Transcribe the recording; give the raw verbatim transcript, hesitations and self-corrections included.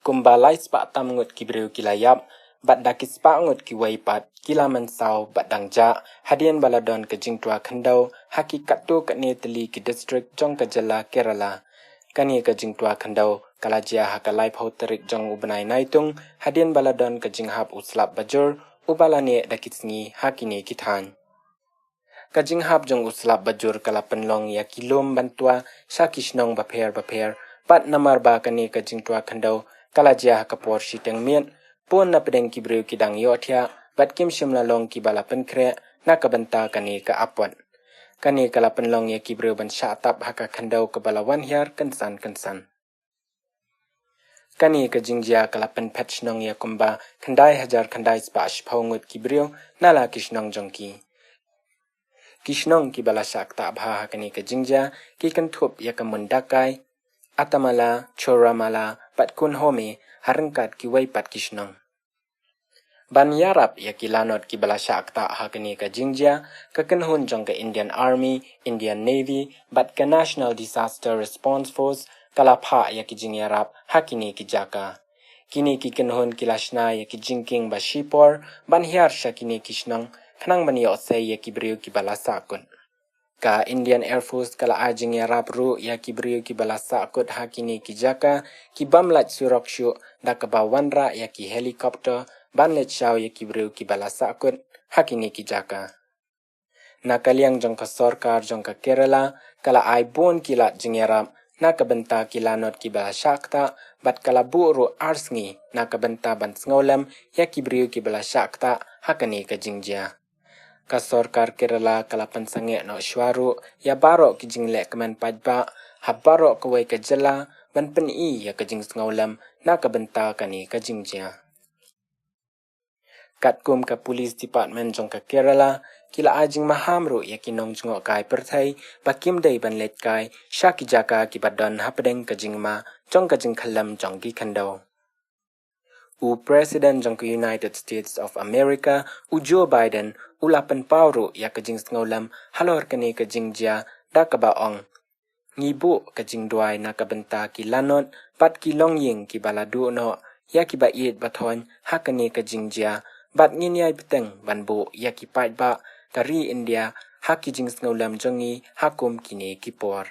Kumba lai spah tam ngut ki briew ki la ïap, bad da ki spah ngut kiwei pat ki la mynsaw bad dang jah, hadien ba la don ka jingtwa khyndew ha ki katto katne tylli ki district jong ka jylla Kerala. Kane ka jingtwa khyndew ka la jia ha ka laiphew tarik jong u bnai Naitung, hadien ba la don ka jinghap u slap bajur, uba la neh da ki sngi ha kine ki thaiñ. Ka jinghap jong u slap bajur ka la pynlong ïa ki lum ban twa sha ki shnong bapher bapher, bad namar ba kane ka jingtwa khyndew ka la jia ha ka por shiteng miet, bun na pdeng ki briew ki dang ïohthiah, bad kim shym la long kiba la pynkhreh na ka bynta kane ka apot. Kane ka la pynlong ïa ki briew ban shah tap ha ka khyndew kaba la wan hiar kynsan kynsan. Kane ka jingjia ka la pynphet shnong ïa kumba khyndai hajar khyndai spah shiphew ngut ki briew na la ki shnong jong ki. Ki shnong kiba la shah ktah bha ha kane ka jingjia ki kynthup ïa ka Mundakai, Atamala, Choramala, bad Kunhome, ha ryngkat kiwei pat ki shnong. Ban ïarap ïa ki lanot kiba la shah ktah ha kane ka jingjia, ka kynhun jong ka Indian Army, Indian Navy, bad ka National Disaster Response Force ka la phah ïa ki jingïarap ha kine ki jaka. Kine ki kynhun ki la shna ïa ki jingkieng ba shipor ban hiar sha kine ki shnong, khnang ban ïoh sei ïa ki briew kiba la sahkut. Ka Indian Air Force ka la ai jingïarap ruh ïa ki briew kiba la sahkut ha kine ki jaka, ki bym lait surok shuh, da kaba wanrah ïa ki helicopter ban leit shaw ïa ki briew kiba la sahkut ha kine ki jaka. Na ka liang jong ka sorkar jong ka Kerala ka la ai bun ki lad jingïarap na ka bynta ki lanot kiba la shah ktah, bad ka la buh ruh ar sngi na ka bynta ban sngewlem ïa ki briew kiba la shah ktah ha kane ka jingjia. Ka sorkar Kerala ka la pynsangeh noh shuwa ruh ïa baroh ki jingleh kmen paidbah ha baroh kawei ka jylla ban pyni ïa ka jingsngewlem na ka bynta kane ka jingjia. Katkum ka Police Department jong ka Kerala, ki la ai jingmaham ruh ïa ki nongjngohkai pyrthei ba kim dei ban leit kai sha ki jaka kiba don hapdeng ka jingma jong ka jingkhyllem jong ki khyndew. U President jong ka United States of America, u Joe Biden, u la pynpaw ruh ïa ka jingsngewlem halor kane ka jingjia, da kaba ong, ngi buh ka jingduwai na ka bynta ki lanot bad ki longïing kiba la duh noh ïa kiba ïeit ba thoiñ ha kane ka jingjia, bad ngin ïai bteng ban buh ïa ki paidbah ka ri India ha ki jingsngewlem jong ngi ha kum kine ki por.